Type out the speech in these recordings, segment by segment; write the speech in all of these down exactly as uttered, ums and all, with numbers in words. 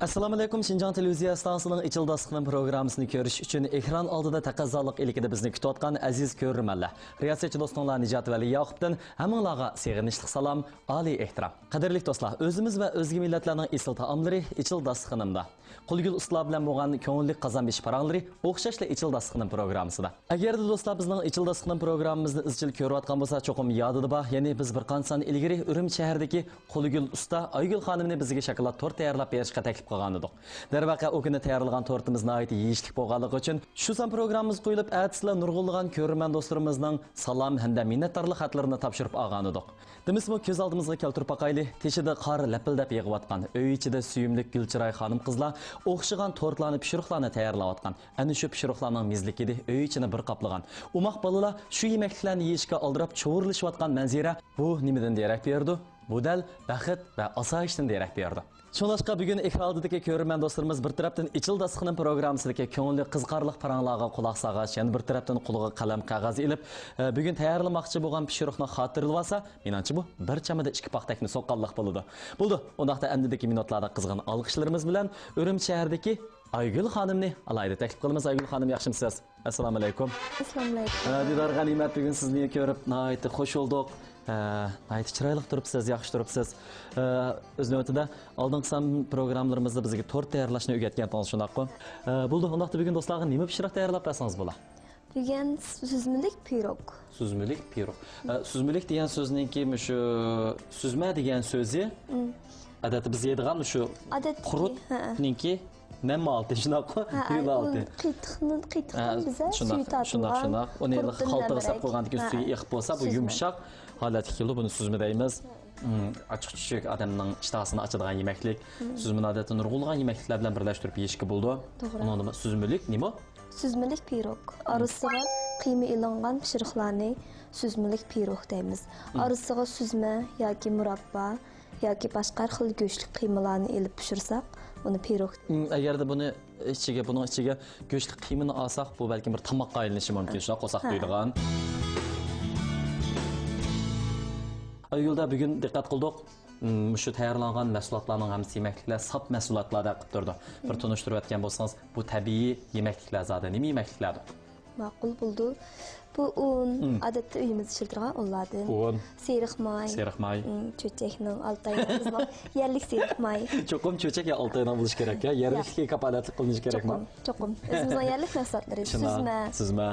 ئەسسالامۇئەلەيكۇم، شىنجاڭ تېلېۋىزىيە ئىستانسىسىنىڭ ئېچىلىش داستىخىنى پروگراممىسىنى كۆرۈش ئۈچۈن ئېكران ئالدىدا تەقەززالىق ئىلكىدە بىزنى كۈتۈۋاتقان ئەزىز كۆرۈرمەنلەر. رىياسەتچى دوستۇڭلار نىجات ۋەلى ياقۇپتىن ھەممىڭلارغا سېغىنىشلىق سالام، ئالىي ئېھتىرام. قەدىرلىك دوستلار، ئۆزىمىز ۋە ئۆزگە مىللەتلەرنىڭ ئېسىل تائاملىرى ئېچىلىش داستىخىنىمدا. قۇلىگۈل ئۇستىلار بىلەن بولغان كۆڭۈللۈك قازان بېشى پاراڭلىرى ئوخشاشلا ئېچىلىش داستىخىنىم پروگراممىسىدا. ئەگەردە دوستلار بىزنىڭ ئېچىلىش داستىخىنىم پروگراممىمىزنى ئىزچىل كۆرۈۋاتقان بولسا، چوقۇم يادىدا بار، يەنى بىز بىر قانچە سان ئىلگىرى ئۈرۈمچى شەھىرىدىكى قۇلىگۈل ئۇستا ئايگۈل خانىمنى بىزگە شاكىلات تورت تەييارلاپ بېرىشقا تەكلىپ قىلغانىدۇق. دەرۋەقە، ئۇ كۈنى تەييارلىغان تورتىمىز ناھايىتى يېيىشلىك بولغانلىقى ئۈچۈن، شۇ سان پروگراممىمىز قويۇلۇپ، ئەتىسىلا نۇرغۇنلىغان كۆرۈرمەن دوستلىرىمىزنىڭ سالام ھەمدە مىننەتدارلىق خەتلىرىنى تاپشۇرۇپ ئالغانىدۇق. دېمىسىمۇ، كۆز ئالدىمىزغا كەلتۈرۈپ باقايلى، تېشىدا قار لەپىلدەپ يېغىۋاتقان، ئۆي ئىچىدە سۆيۈملۈك گۈلچىراي خانىم-قىزلار ئوخشىغان تورتلارنى، پىشۇرۇقلارنى تەييارلاۋاتقان. ئەنە شۇ پىشۇرۇقلارنىڭ مېزىلىكىدە ئۆي ئىچىنى بىر قاپلىغان. ئوماق بالىلار شۇ يېمەكلىكلەرنى يېيىشكە ئالدىراپ چۇۋۇرلىشىۋاتقان مەنزىرە، بۇ نېمىدىن دېرەك بېرىدۇ؟ بۇ دەل بەخت ۋە ئاسايىشتىن دېرەك بېرىدۇ. شۇڭلاشقا بۈگۈن ئېكران ئالدىدىكى كۆرۈرمەن دوستلىرىمىز بىر تەرەپتىن ئېچىلىش داستىخىنىم پروگراممىسىدىكى كۆڭۈللۈك قىزىقارلىق پاراڭلارغا قۇلاق سالغاچ، يەنە بىر تەرەپتىن قولىغا قەلەم، قەغەز ئېلىپ، ئە، بۈگۈن تەييارلىماقچى بولغان پىشۇرۇقنى خاتىرىلىۋالسا، مېنىڭچە بۇ بىر چامىدا ئىككى پاختەكنى سوققانلىق بولىدۇ. بولدى، ئۇنداقتا ئەمدىدىكى مىنۇتلاردا قىزغىن ئالقىشلىرىمىز بىلەن ئۈرۈمچى شەھىرىدىكى ئايگۈل خانىمنى ئالاھىدە تەكلىپ قىلىمىز. ئايگۈل خانىم، ياخشىمۇسىز؟ ئەسسالامۇئەلەيكۇم. ئەسسالامۇئەلەيكۇم. ئە، دىدار غەنىيمەت، بۈگۈن سىزنى كۆرۈپ ناھايىتى خۇش بولدۇق. ئە، ناھايىتى چىرايلىق تۇرۇپسىز، ياخشى تۇرۇپسىز. ئە، ئۆز نۆۋىتىدە ئالدىنقى سان پروگراممىلىرىمىزدا بىزگە تورت تەييارلاشنى ئۆگەتكەنتىڭىز، شۇنداققۇ؟ ئە، بولدى، ئۇنداقتا بۈگۈن دوستلارغا نېمە پىشۇرۇق تەييارلاپ بەرسىڭىز بولا؟ بۈگۈن سۈزمىلىك پىروگ. سۈزمىلىك پىروگ. ئە، سۈزمىلىك دېگەن سۆزنىڭكى مۇشۇ سۈزمە دېگەن سۆزى، ئادەتتە بىز يەيدىغان مۇشۇ ئادەتتىكى، قۇرۇتنىڭكى نەم ھالىتى، شۇنداققۇ؟ ھە، يۇيۇن ھالىتى. قېتىقنى، قېتىقنى بىزە شۇنداق، سۈيى شۇنداق، تارتىلغان، شۇنداق. ئۇنى قۇرۇتتىن خالتىغا سېلىپ نەمرەك. قويغاندىن كېيىن سۈيى ئېقىپ بولسا، بۇ سۈزمە. يۇمشاق ھالەتكە كېلىدۇ. بۇنى سۈزمە دەيمىز. ئاچچىق چۈچۈك ئادەمنىڭ ئىشتىھاسىنى ئاچىدىغان يېمەكلىك. سۈزمىنى ئادەتتە نۇرغۇنلىغان يېمەكلىكلەر بىلەن بىرلەشتۈرۈپ يېيىشكە بولىدۇ. توغرا. ئۇنىڭدىن سۈزمىلىك نېمە؟ سۈزمىلىك پىروگ. ئارىسىغا قىيما ئېلىنغان پىشۇرۇقلارنى سۈزمىلىك پىروگ دەيمىز. ئارىسىغا سۈزمە ياكى مۇراببا ياكى باشقا ھەر خىل گۆشلۈك قىيمىلارنى ئېلىپ پىشۇرساق، ئۇنى پىروگ. ئەگەردە بۇنى ئىچىگە، بۇنىڭ ئىچىگە گۆشلۈك قىيمىنى ئالساق، بۇ بەلكىم بىر تاماققا ئايلىنىشى مۇمكىن، شۇنداق قورساق تويىدىغان. ئايگۈلدە بۈگۈن دىققەت قىلدۇق. مۇشۇ تەييارلانغان مەھسۇلاتلارنىڭ ھەممىسى يېمەكلىكلەر ساپ مەھسۇلاتلار دەپ قىلىپ تۇرىدۇ. بىر تونۇشتۇرۇۋەتكەن بولسىڭىز، بۇ تەبىئىي يېمەكلىكلەر زادى نېمە يېمەكلىكلەردۇر؟ ماقۇل بولىدۇ. بۇ ئۇن، ئادەتتە ئۆيىمىزدە ئىشلىتىدىغان ئۇنلاردىن. ئۇن. سېرىق ماي. سېرىق ماي. چۆچەكنىڭ، ئالتاينىڭ، بىزنىڭ يەرلىك سېرىق ماي. چوقۇم چۆچەك يا ئالتاينىڭ بولۇشى كېرەك، يا؟ يەرلىكلىككە كاپالەتلىك قىلىنىشى كېرەكمۇ؟ چوقۇم، چوقۇم. ئۆزىمىزنىڭ يەرلىك مەھسۇلاتلىرى. سۈزمە. سۈزمە.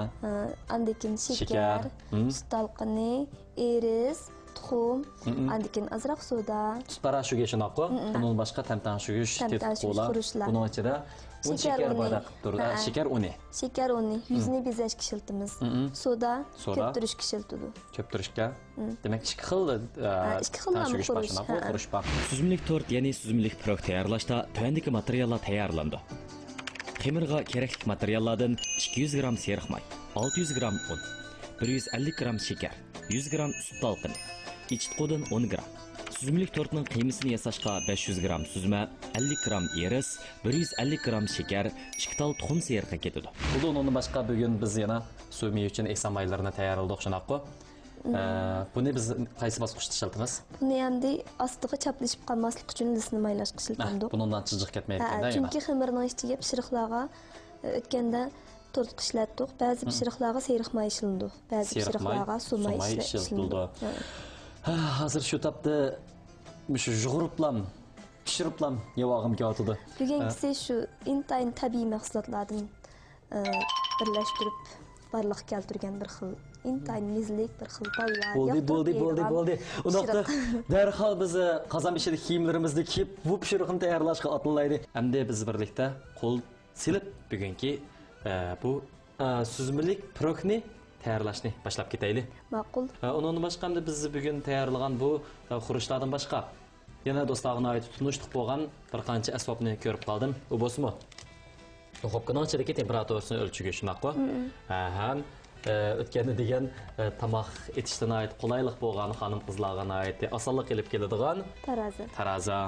ئاندىن كېيىن شېكەر، سۈت تالقىنى، ئېرىز، تۇخۇم، ئاندىن كېيىن ئازراق سودا. سۈت پاراشوكى شۇنداققۇ؟ ئۇنىڭدىن باشقا تەمتەڭشىگۈچ، تېتىتقۇلار. بۇنىڭ ئىچىدە ئۇن شېكەر بار دەپ قىلىپ تۇرىدۇ. شېكەر ئۇنى. شېكەر ئۇنى. يۈزنى بېزەشكە ئىشلىتىمىز. سودا كۆپتۈرۈشكە ئىشلىتىدۇ. كۆپتۈرۈشكە. دېمەك، ئىككى خىل، ئىككى خىل تەڭشىگۈچ بار، شۇنداققۇ؟ خۇرۇچ بار. سۈزمىلىك تورت، يەنى سۈزمىلىك پىروگ تەييارلاشتا تۆۋەندىكى ماتېرىياللار تەييارلىنىدۇ. خېمىرغا كېرەكلىك ماتېرىياللاردىن ئىككى يۈز گرام سېرىق ماي، ئالتە يۈز گرام ئۇن، بىر يۈز ئەللىك گرام شېكەر، يۈز گرام سۈت تالقىنى، ئېچىتقۇدىن ئون گرام. سۈزمىلىك تورتنىڭ قىيمىسىنى ياساشقا بەش يۈز گرام سۈزمە، ئەللىك گرام ئېرىز، بىر يۈز ئەللىك گرام شېكەر، ئىككى تال تۇخۇم سېرىقى كېتىدۇ. بولدى، ئۇنىڭدىن باشقا بۈگۈن بىز يەنە سۈمۈ ئۈچۈن ئېسەن مايلىرىنى تەييارلىدۇق، شۇنداققۇ؟ ئە، بۇنى بىز قايسى باسقۇچتا ئىشلىتىمىز؟ بۇنى ئەمدى ئاستىغا چاپلىشىپ قالماسلىق ئۈچۈن لىسنى مايلاشقا ئىشلىتىمىز. بۇنىڭدىن چىجىق كەتمەيدىكەن-دە، چۈنكى خېمىرنىڭ ئىچىگە پىشۇرۇقلارغا، ئە، ئۆتكەندە تورتقا ئىشلەتتۇق. بەزى پىشۇرۇقلارغا سېرىق ماي ئىشلىنىدۇ، بەزى پىشۇرۇقلارغا سۇ ماي ئىشلىتىلىدۇ. ھە، ھازىر شۇ تاپتا مۇشۇ يۇغۇرۇپلام، پىشۇرۇپلام يەۋالغۇم كېلىۋاتىدۇ. بۈگۈنكىسى شۇ ئىنتايىن تەبىئىي مەھسۇلاتلاردىن، ئە، بىرلەشتۈرۈپ بارلىققا كەلتۈرگەن بىر خىل، ئىنتايىن مېزىلىك بىر خىل بالىلار ياقتۇرۇپ يەيدىغان. بولدى، بولدى، بولدى. ئۇنداقتا دەرھال بىز، ئە، قازان بېشىدىكى كىيىملىرىمىزنى كىيىپ، بۇ پىشۇرۇقنى تەييارلاشقا ئاتلىنايلى. ئەمدى بىز بىرلىكتە قول سېلىپ بۈگۈنكى، ئە، بۇ، ئە، سۈزمىلىك پىروگنى تەييارلاشنى باشلاپ كېتەيلى. ماقۇل. ئە، ئۇنىڭدىن باشقا ئەمدى بىز بۈگۈن تەييارلىغان بۇ، ئە، خۇرۇچلاردىن باشقا يەنە دوستلارغا ناھايىتى تونۇشلۇق بولغان بىر قانچە ئەسۋابنى كۆرۈپ قالدىم. ئۇ بولسىمۇ، دۇخوپكىنىڭ ئىچىدىكى تېمپېراتۇرىسىنى ئۆلچىگۈچ، شۇنداققۇ؟ ھە، ھەم، ئە، ئۆتكەندە دېگەن، ئە، تاماق ئېتىشتە ناھايىتى قولايلىق بولغان خانىم-قىزلارغا ناھايىتى ئاسانلىق ئېلىپ كېلىدىغان تارازا. تارازا.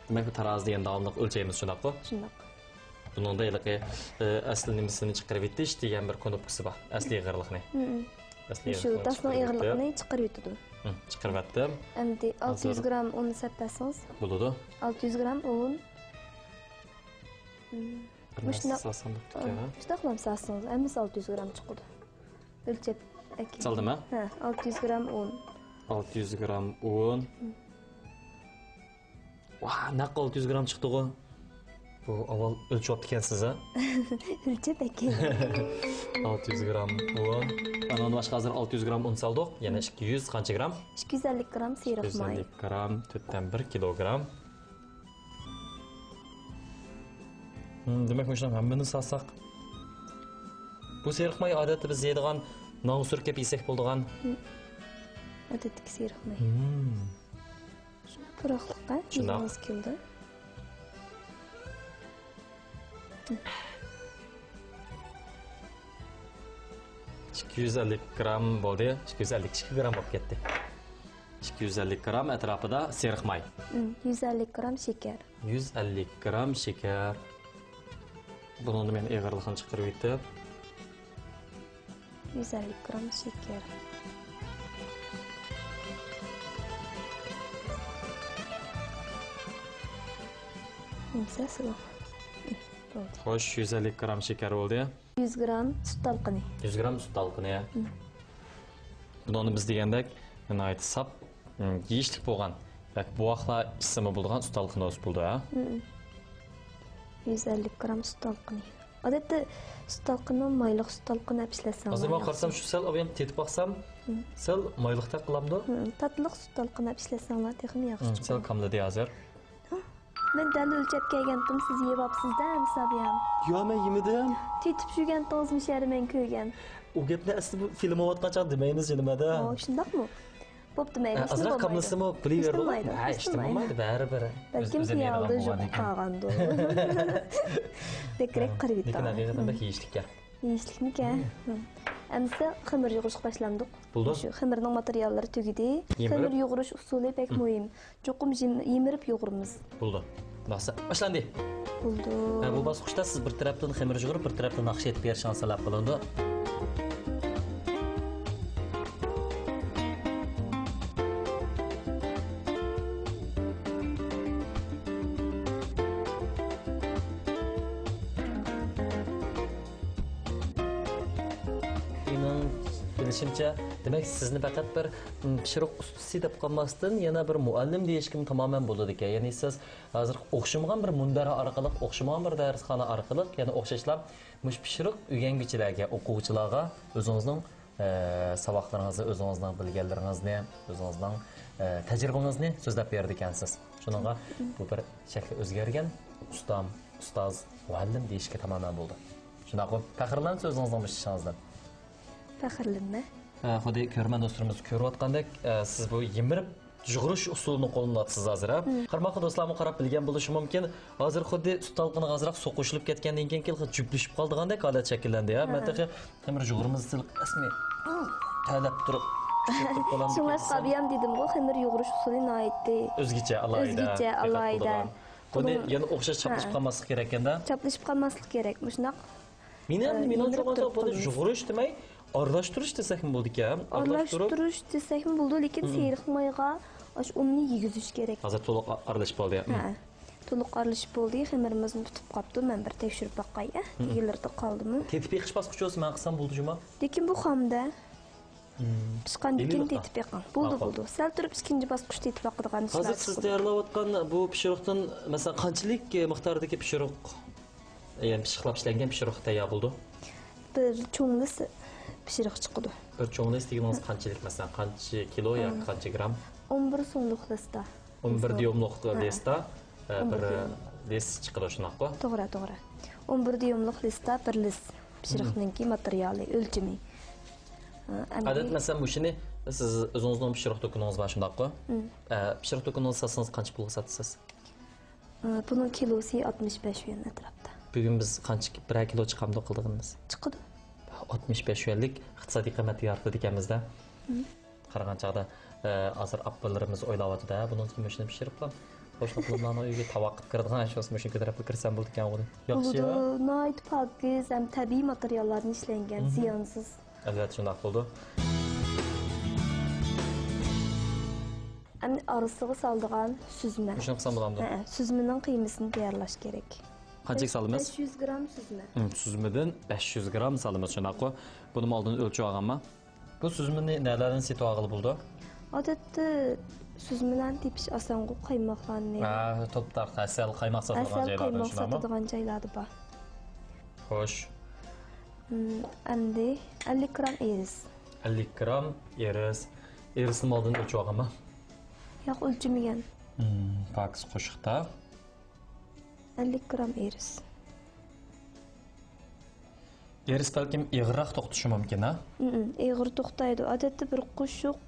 دېمەك، بۇ تارازىدا يەنە داۋاملىق ئۆلچەيمىز، شۇنداققۇ؟ شۇنداق. بۇنىڭدا ھېلىقى، ئە، ئەسلى نېمىسىنى چىقىرىۋېتىش دېگەن بىر كۇنۇپكىسى بار. ئەسلى ئېغىرلىقنى. ئەسلى مۇشۇ ئېغىرلىقنى داسنىڭ چىقىرىۋېتىپ. ئېغىرلىقىنى چىقىرىۋېتىدۇ. چىقىرىۋەتتىم. ئەمدى ئالتە يۈز گرام ئۇن سەپ بەرسىڭىز. بولىدۇ. ئالتە يۈز گرام ئۇن. بىر نەرسە مۇشۇنداق، سالسام بوپتىكەن، ھە؟ مۇشۇنداقلام سالسىڭىز، ھەممىسى ئالتە يۈز گرام چىقىدۇ. ئۆلچەپ ئەكېلىڭ. سالدىم، ھە؟ ھە، ئالتە يۈز گرام ئۇن. ئالتە يۈز گرام ئۇن. ۋاھ، نەق ئالتە يۈز گرام چىقتىغۇ. بۇ ئاۋۋال ئۆلچىۋاپتىكەنسىز، ھە؟ ئۆلچەپ ئەكەل. ئالتە يۈز گرام ئۇن. ئانىڭدىن باشقا ھازىر ئالتە يۈز گرام ئۇن سالدۇق. يەنە ئىككى يۈز قانچە گرام؟ ئىككى يۈز ئەللىك گرام سېرىق ماي. ئىككى يۈز ئەللىك گرام، تۆتتىن بىر كىلوگرام. ھىم، دېمەك، مۇشۇنىڭ ھەممىنى سالساق. بۇ سېرىق ماي ئادەتتە بىز يەيدىغان نانغا سۈركەپ يېسەك بولىدىغان. ھىم. ئادەتتىكى سېرىق ماي. ھىم. پۇراقلىق، ھە؟ شۇنداق. يېگۈڭىز كېلىدۇ. ئىككى يۈز ئەللىك گرام بولدى. ئىككى يۈز ئەللىك ئىككى گرام بولۇپ كەتتى. ئىككى يۈز ئەللىك گرام ئەتراپىدا سېرىق ماي. ھىم، يۈز ئەللىك گرام شېكەر. يۈز ئەللىك گرام شېكەر. بۇنىڭدا مەن ئېغىرلىقىنى چىقىرىۋېتىپ. يۈز ئەللىك گرام شېكەر. نېمىسى سىلەر؟ بولدى. خوش، يۈز ئەللىك گرام شېكەر بولدى. يۈز گرام سۈت تالقىنى. يۈز گرام سۈت تالقىنى. ھىم. بۇنىڭدا بىز دېگەندەك ناھايىتى ساپ، ھىم، يېيىشلىك بولغان، بەك بوۋاقلار ئىچسىمۇ بولىدىغان سۈت تالقىنى بولسا بولىدۇ، ھە؟ ھىم. يۈز ئەللىك گرام سۈت تالقىنى. ئادەتتە سۈت تالقىنىنى مايلىق سۈت تالقىنى دەپ ئىشلەتسەڭلار ھازىر ماڭا ياخشى. قارىسام، شۇ سەل ئاۋۇ يەنە تېتىپ باقسام، ھىم. سەل مايلىقتەك قىلامدۇ؟ ھىم، تاتلىق سۈت تالقىنى دەپ ئىشلەتسەڭلار تېخىمۇ ياخشى ھىم، سەل چىقىدۇ. كاملىدى ھازىر. مەن دەل ئۆلچەپ كەلگەنتىم، سىز يەۋاپسىز-دە، ئەمىسە ئابىيام. يا، مەن يېمىدىم. تېتىپ يۈرگەنتىڭىزمۇ شەھەر مەن كۆرگەن. ئۇ گەپنى ئەسلى بۇ فىلىم ئوۋاتقان چاغ دېمەيمىز جېنىم ھەدە. ئوو، شۇنداقمۇ؟ بوپتۇ، مەيلى، ئە، ئازراق كاملىسىمۇ بولمايدۇ. ھېچ نېمە بولمايدۇ، بەرىبىر. بەلكىم پىيالىدا يۇقۇپ قالغاندۇ. بەكرەك قىرىۋېتىڭ. لېكىن ھەقىقەتەن بەك يېيىشلىككەن. يېيىشلىكمىكەن؟ ھىم. ئەمىسە خېمىر يۇغۇرۇشقا باشلامدۇق. بولدى. شۇ خېمىرنىڭ ماتېرىياللىرى تۈگىدى. يېمىرىپ. خېمىر يۇغۇرۇش ئۇسۇلى بەك مۇھىم. چوقۇم يېم-، يېمىرىپ يۇغۇرىمىز. بولدى. مەقسەت باشلاندى. بولدى. ھە، بۇ باسقۇچتا سىز بىر تەرەپتىن خېمىر يۇغۇرۇپ، بىر تەرەپتىن ناخشا ئېيتىپ بېرىشىڭىز تەلەپ قىلىنىدۇ. مېنىڭ بىلىشىمچە، دېمەك، سىزنى پەقەت بىر، م، پىشۇرۇق ئۇستىسى دەپ قالماستىن، يەنە بىر مۇئەللىم دېيىشكىمۇ تامامەن بولىدىكەن. يەنى سىز ھازىر ئوخشىمىغان بىر مۇنبەر ئارقىلىق، ئوخشىمىغان بىر دەرسخانا ئارقىلىق، يەنە ئوخشاشلا مۇشۇ پىشۇرۇق ئۆگەنگۈچىلەرگە، ئوقۇغۇچىلارغا ئۆزىڭىزنىڭ، ئە، ساۋاقلىرىڭىزنى، ئۆزىڭىزنىڭ بىلگەنلىرىڭىزنى، ئۆزىڭىزنىڭ، ئە، تەجرىبىڭىزنى سۆزلەپ بېرىدىكەنسىز. شۇنىڭغا بۇ بىر شەكلى ئۆزگەرگەن ئۇستام، ئۇستاز، مۇئەللىم دېيىشكە تامامەن بولىدۇ. شۇنداققۇ؟ پەخىرلەنسە ئۆزىڭىزنىڭ بۇ ئىشىڭىزدىن. پەخىرلىنىمەن. ئە، خۇددى كۆرۈرمەن دوستلىرىمىز كۆرۈۋاتقاندەك، ئە، سىز بۇ يېمىرىپ يۇغۇرۇش ئۇسۇلىنى قوللىنىۋاتىسىز ھازىر، ھە؟ مم. قارىماققا دوستلارمۇ قاراپ بىلگەن بولۇشى مۇمكىن. ھازىر خۇددى سۈت تالقىنىغا ئازراق سوقۇشۇلۇپ كەتكەندىن كېيىن، خۇددى جۈپلىشىپ قالىدىغاندەك ھالەت شەكىللەندى، ھە؟ مەن ھە. تېخى خېمىر يۇغۇرمىزا سىلىق ئەسمى تەلەپ تۇرۇپ، تەلەپ تۇرۇپ قالامدىكەن شۇڭلاشقا دېسەم. بۇيام دېدىمغۇ، خېمىر يۇغۇرۇش ئۇسۇلى ناھايىتى ئۆزگىچە، ئالاھىدە، ئۆزگىچە، دىققەت ئالاھىدە. قىلىدىغان. بۇنى بۇنىڭ يەنە ئوخشاش چاپلىشىپ ھە. قالماسلىق كېرەككەندە. چاپلىشىپ قالماسلىق كېرەك، مۇشۇنداق. مېنىڭ، ئە، مېنىڭ يېمىرىپ چوڭ تۇرۇپ بۇنى قالىمىز. يۇغۇرۇش دېمەي، ئارىلاشتۇرۇش دېسەكمۇ بولىدىكەن. ئارىلاشتۇرۇپ. ئارىلاشتۇرۇش دېسەكمۇ بولىدۇ، لېكىن مم. سېرىق مايغا ئاشۇ ئۇننى يېگۈزۈش كېرەك. ھازىر تولۇق ئا-، ئارىلىشىپ بولدى. مم. ھە. تولۇق ئارىلىشىپ بولدى. خېمىرىمىزمۇ پۈتۈپ قاپتۇ. مەن بىر تەكشۈرۈپ باقاي، ئە، مم. تېگىلىرىدە قالدىمۇ؟ تېتىپ بېقىش باسقۇچى بولسا مەن قىلسام بولىدۇ جۇما. لېكىن بۇ خام-دە. مم. پىشقاندىن كېيىن تېتىپ بېقىڭ. بولدى، ماقۇل. بولدى. سەل تۇرۇپ ئىككىنچى باسقۇچ تېتىپ باقىدىغان ئىشلار. ھازىر سىز تەييارلاۋاتقان بۇ پىشۇرۇقتىن، مەسىلەن، قانچىلىك، ئە، مىقداردىكى پىشۇرۇق، يەنى پىششىقلاپ ئىشلەنگەن پىشۇرۇق تەييار بولىدۇ؟ بىر چوڭ لىس پىشۇرۇق چىقىدۇ. بىر چوڭ لىس دېگىنىڭىز قانچىلىك، مەسىلەن، قانچە كىلو ياكى ھە. قانچە گرام؟ ئون بىر سوملۇق لىستا. ئون بىر دىيۇملۇق ھە. لىستا، ئە، ئون بىر بىر دىيۇم. لىس چىقىدۇ، شۇنداققۇ؟ توغرا، توغرا. ئون بىر دىيۇملۇق لىستا بىر لىس. پىشۇرۇقنىڭكى ماتېرىيالى، ئۆلچىمى. ھە، ئەمدى ئادەتتە، مەسىلەن، مۇشۇنى سىز ئۆزىڭىزنىڭ پىشۇرۇق دۇكىنىڭىز بار، شۇنداققۇ؟ مم. ئە، پىشۇرۇق دۇكىنىڭىزدا ساتسىڭىز قانچە پۇلغا ساتىسىز؟ ئە، بۇنىڭ كىلوسى ئاتمىش بەش يۈەن ئەتراپتا. بۈگۈن بىز قانچە، بىرەر كىلو چىقامدۇ قىلىدىغىنىمىز؟ چىقىدۇ. ئاتمىش بەش يۈەنلىك ئىقتىسادىي قىممەتتە يارىتىدىكەنمىز-دە. مم. قارىغان چاغدا، ئە، ھازىر ئاپىلىرىمىز ئويلاۋاتىدۇ، ھە، بۇنىڭ ئۈستىگە مۇشۇنى پىشۇرۇپلا، قوشنا ئاپىلىملارنىڭ ئۆيىگە تاۋاق قىلىپ كىرىدىغان ئىش بولسا، مۇشۇنى كۆتۈرۈپلا كىرسەم بولىدىكەنغۇ دەپ. ياخشى، بولىدۇ، ھە؟ ناھايىتى پاكىز ھەم تەبىئىي ماتېرىياللاردىن ئىشلەنگەن، مم. زىيانسىز. ئەلۋەتتە، شۇنداق بولىدۇ. ئەمدى ئارىسىغا سالىدىغان سۈزمە. مۇشۇنى قىلسام بولامدۇ؟ ھەئە، سۈزمىنىڭ قىيمىسىنى تەييارلاش كېرەك. قانچىلىك سالىمىز؟ بەش يۈز گرام سۈزمە. ھىم، سۈزمىدىن بەش يۈز گرام سالىمىز، شۇنداققۇ؟ بۇنىمۇ ئالدىن ئۆلچەپ ئالغانما؟ بۇ سۈزمىنى نەلەردىن سېتىۋالغىلى بولىدۇ؟ ئادەتتە سۈزمىلەرنى تېپىش ئاسانغۇ، قايماقلارنى. ھە، توپتار، ھەسەل، قايماق ساتىدىغان ھەسەل، جايلاردىن، قايماق شۇنداقمۇ؟ ساتىدىغان جايلاردا بار. خوش. ھىم، ئەمدى ئەللىك گرام ئىرىس. ئەللىك گرام ئىرىس. ئىرىسنى ئالدىن ئۆلچەپ ئالغانما؟ ياق، ئۆلچىمىگەن. ھىم، پاكىز قوشۇقتا. ئەللىك گرام ئىرىس. ئىرىس بەلكىم ئېغىرراق توختىشى مۇمكىن، ھە؟ ئىم، ئېغىر توختايدۇ. ئادەتتە بىر قوشۇق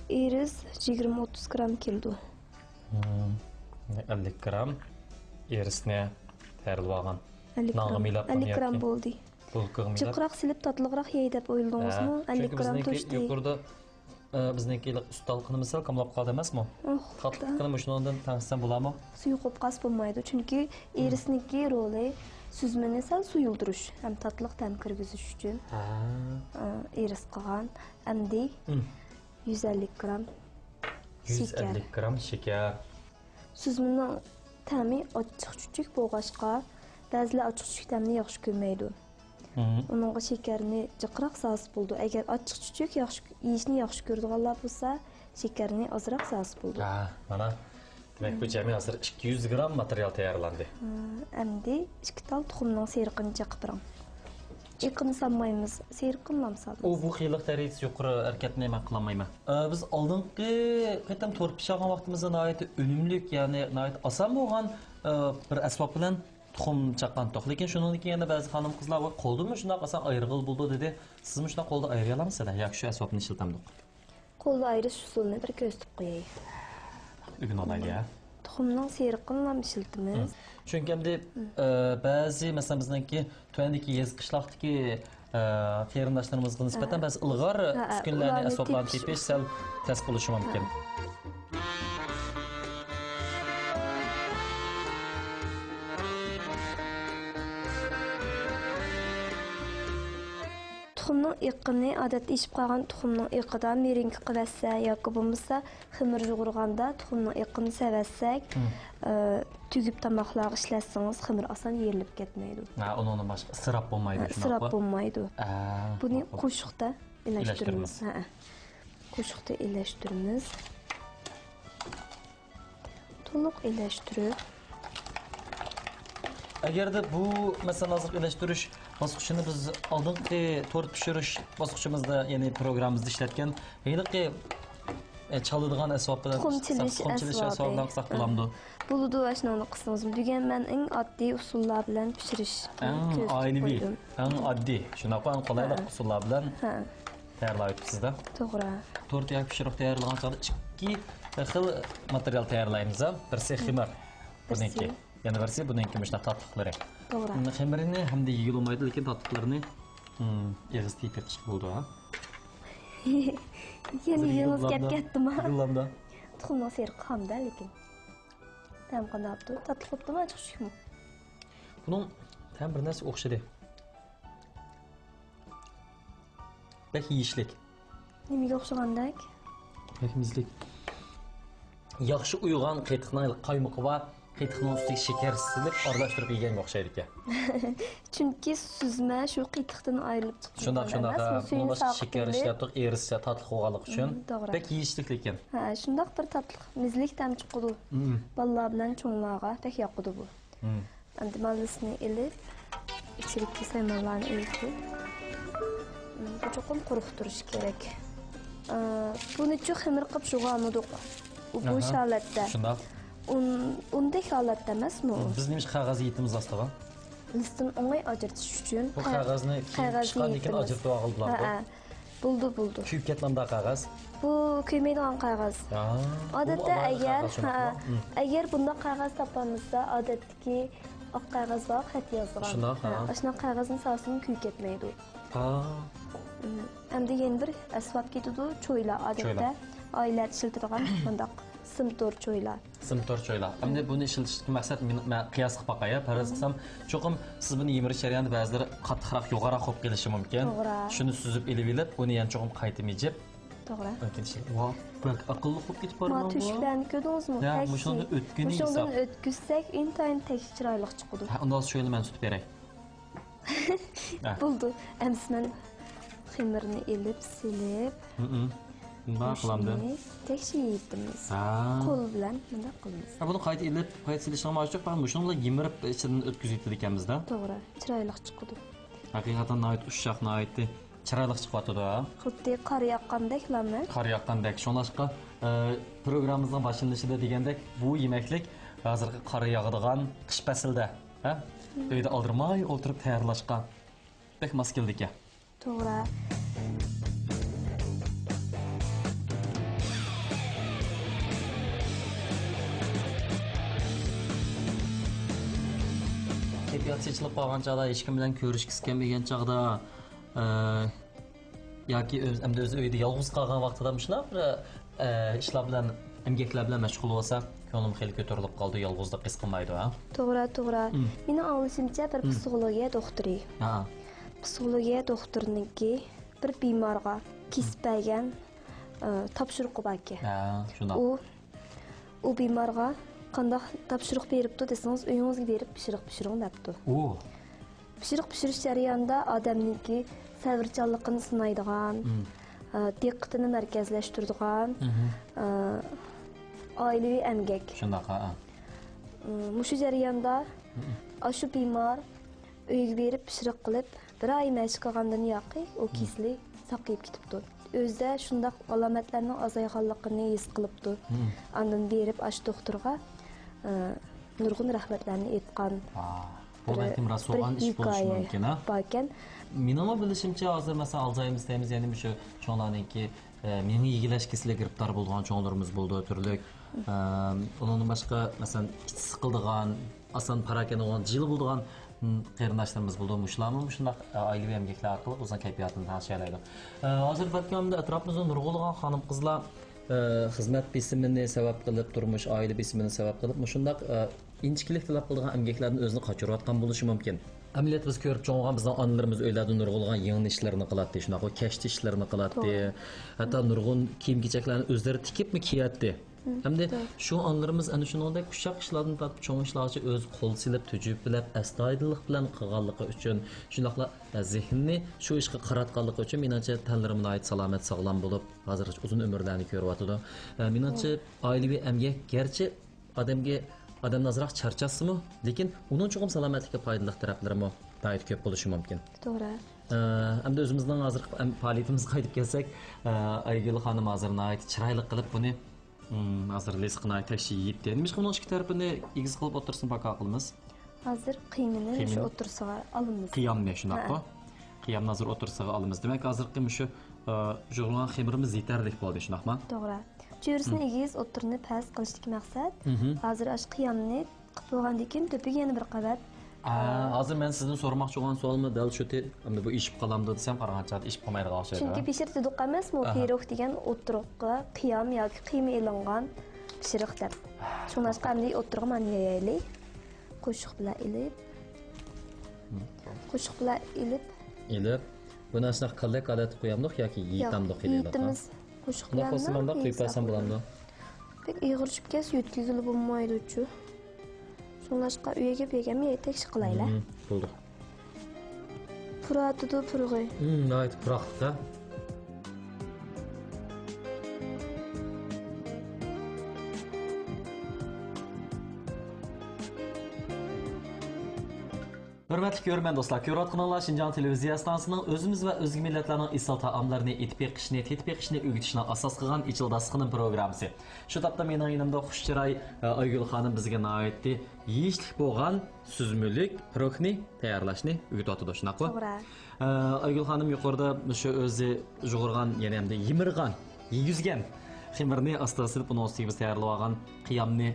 ئىرىس يىگىرمە ئوتتۇز گرام كېلىدۇ. ھىم. ئەللىك گرام ئىرىسنى تەييارلىۋالغان. ئەللىك نانغا گرام. مىلاپ ئەللىك گرام قىلماياتتىم. بولدى. بولكىغا مىلاپ. جىقراق سېلىپ تاتلىقراق يەي دەپ ھە، ئويلىدىڭىزمۇ؟ ئەللىك چۈنكى گرام بىزنىڭكى توشتى. يۇقىرىدا، ئە، بىزنىڭكى ئۇستالىقىنى مىسال كاملاپ قالدى ئەمەسمۇ؟ ئوھ، تاتلىقىنى مۇشۇنىڭدىن تەڭشىسەم بولامۇ؟ سۇيۇق بولۇپ قالسا بولمايدۇ، چۈنكى ھىم. ئىرىسنىڭكى رولى سۈزمىنى سەل سۇيۇلدۇرۇش ھەم تاتلىق تەم كىرگۈزۈش ئۈچۈن، ھە. ئە، ئىرىس قىلغان. ئەمدى ھىم. يۈز ئەللىك گرام شېكەر. يۈز ئەللىك گرام شېكەر. سۈزمىنىڭ تەمى ئاچچىق چۈچۈك بولغاچقا، بەزىلەر ئاچچىق چۈچۈك تەمنى ياخشى كۆرمەيدۇ. مم. ئۇنىڭغا شېكەرنى جىقراق سالسا بولىدۇ. ئەگەر ئاچچىق چۈچۈك ياخشى، يېيىشنى ياخشى كۆرىدىغانلار بولسا، شېكەرنى ئازراق سالسا بولىدۇ. ھە، مانا، دېمەك، بۇ جەمئىي ھازىر ئىككى يۈز گرام ماتېرىيال تەييارلاندى. ھە، ئەمدى ئىككى تال تۇخۇمنىڭ سېرىقىنى چېقىپ بېرىڭ. ئېقىنى سالمايمىز، سېرىقىنىلا سالىمىز. ئۇ، بۇ خېلىق دەرىجىسى يۇقىرى ھەرىكەتنى مەن قىلالمايمەن. ئە، بىز ئالدىنقى قېتىم تورت پىشۇرغان ۋاقتىمىزدا ناھايىتى ئۈنۈملۈك، يەنى ناھايىتى ئاسان بولغان، ئە، بىر ئەسۋاب بىلەن تۇخۇم چاققانتۇق. لېكىن شۇنىڭدىن كېيىن يەنە بەزى خانىم-قىزلار، «ۋاي، قولدىنمۇ شۇنداق ئاسان ئايرىغىلى بولىدۇ» دېدى. سىزمۇ شۇنداق قولدا ئايرىيالامسىز ياكى شۇ ئەسۋابنى ئىشلىتەمدۇق؟ قولدا ئايرىش ئۇسۇلىنى بىر كۆرسىتىپ قوياي. ئۆگىنىۋالايلى، ھە؟ تۇخۇمنىڭ سېرىقىنىلا ئىشلىتىمىز. ھىم. چۈنكى ئەمدى، ھىم. ئە، بەزى، مەسىلەن، بىزنىڭكى تۆۋەندىكى يېزا قىشلاقتىكى، ئە، قېرىنداشلىرىمىزغا نىسبەتەن ھە. بەزى ئىلغار ھە، ھە، ئۈسكۈنىلەرنى، ئۇلارنى ئەسۋابلارنى تېپىش تېپىش ئۇسۇلى. سەل تەس بولۇشى مۇمكىن. ھە. تۇخۇمنىڭ ئېقىنى، ئادەتتە ئېشىپ قالغان تۇخۇمنىڭ ئېقىدا مېرىنكا قىلىۋەتسە ياكى بولمىسا خېمىر يۇغۇرغاندا تۇخۇمنىڭ ئېقىنى سېلىۋەتسەك، مم. ئە، تۈگۈپ تاماقلارغا ئىشلەتسىڭىز خېمىر ئاسان يېرىلىپ كەتمەيدۇ. ھە، ئۇنىڭدىن باشقا ئىسراپ بولمايدۇ، ھە، شۇنداققۇ؟ ئىسراپ بولمايدۇ. ھە، بۇنى ماقۇل. قوشۇقتا ئىلەشتۈرىمىز. ئىلەشتۈرىمىز. ھە. قوشۇقتا ئىلەشتۈرىمىز. تولۇق ئىلەشتۈرۈپ. ئەگەردە بۇ، مەسىلەن، ھازىر ئىلەشتۈرۈش باسقۇچىنى بىز ئالدىنقى تورت پىشۇرۇش باسقۇچىمىزدا، يەنى پروگراممىمىزدا ئىشلەتكەن ھېلىقى، ئە، چالىدىغان ئەسۋاب بىلەن تۇخۇم چېلىش، تۇخۇم چېلىش ئەسۋابى. ئەسۋابى بىلەن قىلساق بولامدۇ؟ بولىدۇ، ئاشۇنىڭنى قىلسىڭىزمۇ. بۈگۈن مەن ئەڭ ئاددىي ئۇسۇللار بىلەن پىشۇرۇش ئەڭ كۆزىتىپ ئائىلىۋى، قويدۇم. ئەڭ ئاددىي، شۇنداققۇ، ئەڭ قولايلىق ھە. ئۇسۇللار بىلەن ھە. تەييارلاۋېتىپسىز-دە. توغرا. تورت ياكى پىشۇرۇق تەييارلىغان چاغدا ئىككى خىل ماتېرىيال تەييارلايمىز-ھە. بىرسى خېمىر، بىرسى. بۇنىڭكى. يەنە بىرسى بۇنىڭكى مۇشۇنداق تاتلىقلىرى. توغرا. خېمىرىنى ھەمدە يېگىلى بولمايدۇ، لېكىن تاتلىقلىرىنى، ھىم، ئېغىز تېگىپ يېقىشقا بولىدۇ-ھە. يەنە يېڭىز گەپ كەتتىما؟ يىغلامدا. تۇخۇمنىڭ سېرىقى خام-دە، لېكىن. تەم قانداق بوپتۇ؟ تاتلىق بوپتۇما، ئاچچىق چۈچۈكمۇ؟ بۇنىڭ تەمى بىر نەرسىگە ئوخشىدى. بەك يېيىشلىك. نېمىگە ئوخشىغاندەك؟ بەك مېزىلىك. ياخشى ئۇيۇغان قېتىقنىڭ قايمىقى بار، قېتىقنىڭ ئۈستىگە شېكەر سېلىپ ئارىلاشتۇرۇپ يېگەنگە ئوخشايدىكەن. چۈنكى سۈزمە شۇ قېتىقتىن ئايرىلىپ چىققان شۇنداق، شۇنداق، ئەمەس، ھە. بۇ سۈيىنى بۇنىڭ باشقا ساقىت شېكەر قىلىپ ئىشلەتتۇق، ئېرىسچە تاتلىق بولغانلىقى ئۈچۈن. مم، توغرا. بەك يېيىشلىك لېكىن. ھە، شۇنداق بىر تاتلىق، مېزىلىك تەم چىقىدۇ. مم. بالىلار بىلەن چوڭلارغا بەك ياقىدۇ بۇ. مم. ئەمدى ماللىسىنى ئېلىپ، ئىچىدىكى سايمانلارنى ئېلىپ، مم، بۇ چوقۇم قۇرۇق تۇرۇشى كېرەك. ئە، بۇنىچۇ خېمىر قىلىپ يۇغالمىدۇق. ئۇ بوش ئاھا. ھالەتتە. شۇنداق. ئۇن، ئۇندەك ھالەتتە ئەمەسمۇ ئۇ؟ مم، بىز نېمىشقا قەغەز يېيىتىمىز ئاستىغا؟ لىستىن ئوڭاي ئاجرىتىش ئۈچۈن بۇ قە-، قەغەزنى كېيىن قەغەزنى چىققاندىن كېيىن يېيىتىمىز. ئاجرىتىپ ئالغىلى بولامدۇ؟ ھەئە. بولىدۇ، بولىدۇ. كۆيۈپ كەتمەمدۇ قەغەز؟ بۇ كۆيمەيدىغان قەغەز. ھا. ئادەتتە بۇ ئەگەر، قەغەز شۇنداقمۇ؟ ھە، مم. ئەگەر بۇنداق قەغەز تاپالمىسا، ئادەتتىكى ئاق قەغەز بار، خەت يازىدىغان. شۇنداق، ھە، ھە. ئاشۇنداق قەغەزنى سالسىمۇ كۆيۈپ كەتمەيدۇ. ھا. مم. ئەمدى يەنە بىر ئەسۋاب كېتىدۇ، چويلا. چويلا. ئادەتتە ئائىلىلەردە ئىشلىتىدىغان مۇنداق سىم تور چويلا. سىم تور چويلا. ئەمدى بۇنى ئىشلىتىشتىكى مەقسەت، مېنى، مەن قىياس قىلىپ باقاي، پەرەز قىلسام، چوقۇم سىز بۇنى يېمىرىش جەريانىدا بەزىلىرى قاتتىقراق، يوغانراق بولۇپ قېلىشى مۇمكىن. توغرا. شۇنى سۈزۈپ ئېلىۋېلىپ، ئۇنى يەنە چوقۇم قايتا مىجىپ، توغرا. ئەكېلىشى. ۋاھ، بەك ئەقىللىق بولۇپ كېتىپ مانا بارمەن بۇ. تۆشۈكلەرنى كۆردىڭىزمۇ؟ يا، تەكشى. مۇشۇندىن ئۆتكىنى مۇشۇندىن ھېساب. ئۆتكۈزسەك، ئىنتايىن تەكشى چىرايلىق چىقىدۇ. ھە، ئۇنداق شۇ يەرنى مەن تۇتۇپ بېرەي. ھە. بولدى. ئەمدى مەن خېمىرنى ئېلىپ، سېلىپ، ھىم. مۇنداق قىلامدىم. مۇشۇنى تەكشى يېيىتىمىز. ھە. قول بىلەن مۇنداق قىلىمىز. ھە، بۇنى قايتا ئېلىپ، قايتا سېلىشنىڭ ھاجىتى يوق. مۇشۇنىڭ بىلەن يىمىرىپ ئىچىدىن ئۆتكۈزۈۋېتىدىكەنمىز-دە. توغرا، چىرايلىق چىقىدۇ. ھەقىقەتەن ناھايىتى ئۇششاق، ناھايىتى چىرايلىق چىقىۋاتىدۇ. خۇددى قار ياغقاندەكلەمۇ؟ قار ياغقاندەك. شۇڭلاشقا، ئە، پروگراممىمىزنىڭ باشلىنىشىدا دېگەندەك، بۇ يېمەكلىك ھازىرقى قار ياغىدىغان قىش پەسلىدە، ھە؟ مم. ئۆيدە ئالدىرىماي ئولتۇرۇپ تەييارلاشقا بەك ماس كېلىدىكەن. توغرا. كەيپىيات چېچىلىپ قالغان چاغدا، ھېچكىم بىلەن كۆرۈشكۈسى كەلمىگەن چاغدا، ئە، ياكى ئۆز، ئەمدى ئۆزى ئۆيدە يالغۇز قالغان ۋاقتىدا مۇشۇنداق بىر، ئە، ئىشلار بىلەن، ئەمگەكلەر بىلەن مەشغۇل بولسا، كۆڭلۈم خېلى كۆتۈرۈلۈپ قالىدۇ، يالغۇزلۇق ھېس قىلمايدۇ، ھە؟ توغرا، توغرا. مم. مېنىڭ ئاڭلىشىمچە، بىر مم. پسىخولوگىيە دوختۇرى. ھە. پسىخولوگىيە دوختۇرىنىڭكى بىر بىمارغا كېسىپ بەرگەن، ئە، تاپشۇرۇقى باركەن. ھە، شۇنداق. ئۇ ئۇ بىمارغا قانداق تاپشۇرۇق بېرىپتۇ دېسىڭىز، ئۆيىڭىزگە بېرىپ پىشۇرۇق پىشۇرۇڭ دەپتۇ. ئۇ. پىشۇرۇق پىشۇرۇش جەريانىدا ئادەمنىڭكى سەۋرچانلىقىنى سىنايدىغان، مم. ئە، دىققىتىنى مەركەزلەشتۈرىدىغان، مم. ئە، ئائىلىۋى ئەمگەك. شۇنداق، ھە. ئە، مۇشۇ جەرياندا مم. ئاشۇ بىمار ئۆيگە بېرىپ پىشۇرۇق قىلىپ، بىر ئاي مەشىق قىلغاندىن ياقى ئۇ مم. كېسىلى ساقىيىپ كېتىپتۇ. ئۆزىدە شۇنداق ئالامەتلەرنىڭ ئازايغانلىقىنى ھېس قىلىپتۇ. مم. ئاندىن بېرىپ ئاشۇ دوختۇرغا، ئە، نۇرغۇن رەھمەتلەرنى ئېيتقان. ئا، بۇ بىر، بەلكىم راست بىر بولغان ئىش بولۇشى ھېكايە مۇمكىن، ھە؟ باركەن. مېنىڭمۇ بىلىشىمچە، ھازىر مەسىلەن، ئالزايمېرس دەيمىز، يەنى مۇشۇ چوڭلارنىڭكى، ئە، مېڭە يېگىلەش كېسىلىگە گىرىپتار بولىدىغان چوڭلىرىمىز بولىدۇ، تۈرلۈك. ئە، ئۇنىڭدىن باشقا، مەسىلەن، ئىچى سىقىلىدىغان، ئاسان پاراكەندە بولغان، جىلە بولىدىغان، م، قېرىنداشلىرىمىز بولىدۇ. مۇشۇلارمۇ مۇشۇنداق، ئە، ئائىلىۋى ئەمگەكلەر ئارقىلىق ئۆزىنىڭ كەيپىياتىنى تەڭشىيەلەيدۇ. ئە، ھازىر بەلكىم ئەمدى ئەتراپىمىزدا نۇرغۇنلىغان خانىم-قىزلار، ئە، خىزمەت بېسىمىنى سەۋەب قىلىپ، تۇرمۇش، ئائىلە بېسىمىنى سەۋەب قىلىپ، مۇشۇنداق، ئە، ئىنچىكىلىك تەلەپ قىلىدىغان ئەمگەكلەردىن ئۆزىنى قاچۇرۇۋاتقان بولۇشى مۇمكىن. ئەمەلىيەتتە بىز كۆرۈپ چوڭ بولغان بىزنىڭ ئانىلىرىمىز ئۆيلەردە نۇرغۇنلىغان يىڭنە ئىشلىرىنى قىلاتتى، شۇنداققۇ، كەشتە ئىشلىرىنى قىلاتتى. توغرا. ھەتتا نۇرغۇن كىيىم-كېچەكلەرنى ئۆزلىرى تىكىپمۇ كىيەتتى. مم، ھەمدە توغرا. شۇ ئانىلىرىمىز ئەنە شۇنىڭدەك ئۇششاق ئىشلاردىن تارتىپ چوڭ ئىشلارغىچە ئۆزى قول سېلىپ، تۈجۈپىلەپ، ئەستايىدىللىق بىلەن قىلغانلىقى ئۈچۈن، شۇنداقلا، ئە، زېھنىنى شۇ ئىشقا قاراتقانلىقى ئۈچۈن، مېنىڭچە، تەنلىرىمۇ ناھايىتى سالامەت، ساغلام بولۇپ، ھازىرغىچە ئۇزۇن ئۆمۈرلەرنى كۆرۈۋاتىدۇ. ئە، مېنىڭچە، مم. ئائىلىۋى ئەمگەك گەرچە ئادەمگە، ئادەمنى ئازراق چارچاتسىمۇ، لېكىن ئۇنىڭ چوقۇم سالامەتلىككە پايدىلىق تەرەپلىرىمۇ ناھايىتى كۆپ بولۇشى مۇمكىن. توغرا. ئە، ئەمدى ئۆزىمىزنىڭ ھازىرقى ئەم-، پائالىيىتىمىزگە قايتىپ كەلسەك، ئە، ئايگۈل خانىم ھازىر ناھايىتى چىرايلىق قىلىپ بۇنى، ئىم، ھازىر لىسقىناي تەكشى يېيىپتۇ. نېمىشقا بۇنىڭ ئىككى تەرىپىنى ئېگىز قىلىپ ئوتتۇرىسىنى پاكا قىلىمىز؟ ھازىر قىيمىنى مۇشۇ قىيمىنى؟ ئوتتۇرىسىغا ئالىمىز. قىيامنى شۇنداققۇ؟ ھە. قىيامنى ھازىر ئوتتۇرىسىغا ئالىمىز. دېمەك، ھازىرقى مۇشۇ، ئە، يۇغۇرغان خېمىرىمىز يېتەرلىك بولدى، شۇنداقمۇ؟ توغرا. چۆرىسىنى مم. ئېگىز، ئوتتۇرىنى پەس قىلىشتىكى مەقسەت، مم. ھازىر ئاشۇ قىيامنى قىلىپ بولغاندىن كېيىن تۆپىگە يەنە بىر قەۋەت، ئا، ئە، ھازىر مەن سىزدىن سورىماقچى بولغان سوئالمۇ دەل شۇ تېما. ئەمدى بۇ ئېشىپ قالامدۇ دېسەم، قارىغان چاغدا ئېشىپ قالمايدىغان ئوخشايدۇ. چۈنكى پىشىرتىدۇق ئەمەسمۇ، ئاھا. پىروگ دېگەن ئوتتۇرىغا قىيام ياكى قىيما ئېلىنغان پىشۇرۇق دەپ. شۇڭلاشقا ئەمدى ئوتتۇرىغا مانا يايايلى. قوشۇق بىلەن ئېلىپ، مم. قوشۇق بىلەن ئېلىپ. ئېلىپ، بۇنى ئاشۇنداق كاللەك ھالەتتە قويامدۇق ياكى يوق، يېيىتامدۇق ئېلىۋاتامدۇ؟ يېيىتىمىز. قوشۇق بىلەن قويسىمامدۇق، قويۇپ بەرسەم بولامدۇ؟ بەك ئېغىر چۈشۈپ كەتسە يۆتكىگىلى بولمايدۇچۇ. شۇڭلاشقا ئۆيگە بەرگەنمۇ يەتەكچى قىلايلى. مم، بولدى. پۇراتىدۇ پۇرىقى. مم، ناھايىتى پۇراقلىق-ھە. ھۆرمەتلىك كۆرۈرمەن دوستلار، كۆرۈۋاتقىنىڭلار شىنجاڭ تېلېۋىزىيە ئىستانسىسىنىڭ ئۆزىمىز ۋە ئۆزگە مىللەتلەرنىڭ ئېسىل تائاملىرىنى ئېتىپ بېقىشنى، تېتىپ بېقىشنى ئۆگىتىشنى ئاساس قىلغان ئېچىل داستىخىنىم پروگراممىسى. شۇ تاپتا مېنىڭ يېنىمدا خۇش چىراي، ئە، ئايگۈل خانىم بىزگە ناھايىتى يېيىشلىك بولغان سۈزمىلىك پىروگنى تەييارلاشنى ئۆگىتىۋاتىدۇ، شۇنداققۇ؟ توغرا. ئە، ئايگۈل خانىم يۇقىرىدا شۇ ئۆزى يۇغۇرغان، يەنى ھەمدە يىمىرغان، يېگۈزگەن خېمىرنى ئاستىغا سېلىپ، ئۇنىڭ ئۈستىگە بىز تەييارلىۋالغان قىيامنى،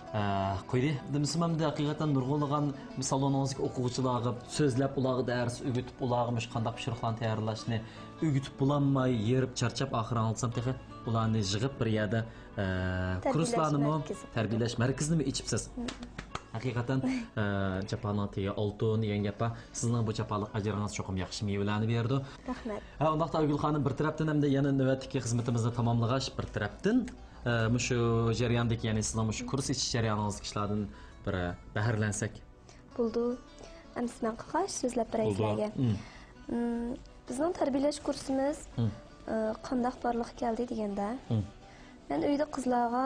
ئە، قويدى. دېمىسىمۇ ئەمدى ھەقىقەتەن نۇرغۇنلىغان سالونىڭىزدىكى ئوقۇغۇچىلارغا سۆزلەپ، ئۇلارغا دەرس ئۆگىتىپ، ئۇلارغا مۇشۇ قانداق پىشۇرۇقلارنى تەييارلاشنى ئۆگىتىپ بولالماي، ھېرىپ، چارچاپ، ئاخىرى ئاڭلىسام تېخى ئۇلارنى يىغىپ بىر يەردە، ئە، تەربىيەلەش كۇرسلارنىمۇ، مەركىزى. تەربىيەلەش مەركىزىنىمۇ ئېچىپسىز. مم. ھەقىقەتەن، ئە، جاپانىڭ تېگى ئالتۇن دېگەن گەپ بار. سىزنىڭ بۇ جاپالىق ئەجرىڭىز چوقۇم ياخشى مېۋىلەرنى بېرىدۇ. رەھمەت. ھە، ئۇنداقتا ئايگۈل خانىم، بىر تەرەپتىن ئەمدى يەنە نۆۋەتتىكى خىزمىتىمىزنى تاماملىغاچ، بىر تەرەپتىن، ئە، مۇشۇ جەرياندىكى، يەنى سىزنىڭ مۇشۇ كۇرس ئېچىش جەريانىڭىزدىكى ئىشلاردىن بىر، ئە، بەھرىلەنسەك. بولىدۇ. ئەمىسە مەن قىلغاچ سۆزلەپ بېرەي سىلەرگە. مم. مم، بىزنىڭ تەربىيەلەش كۇرسىمىز، مم. ئە، قانداق بارلىققا كەلدى دېگەندە، مم. مەن ئۆيدە قىزلارغا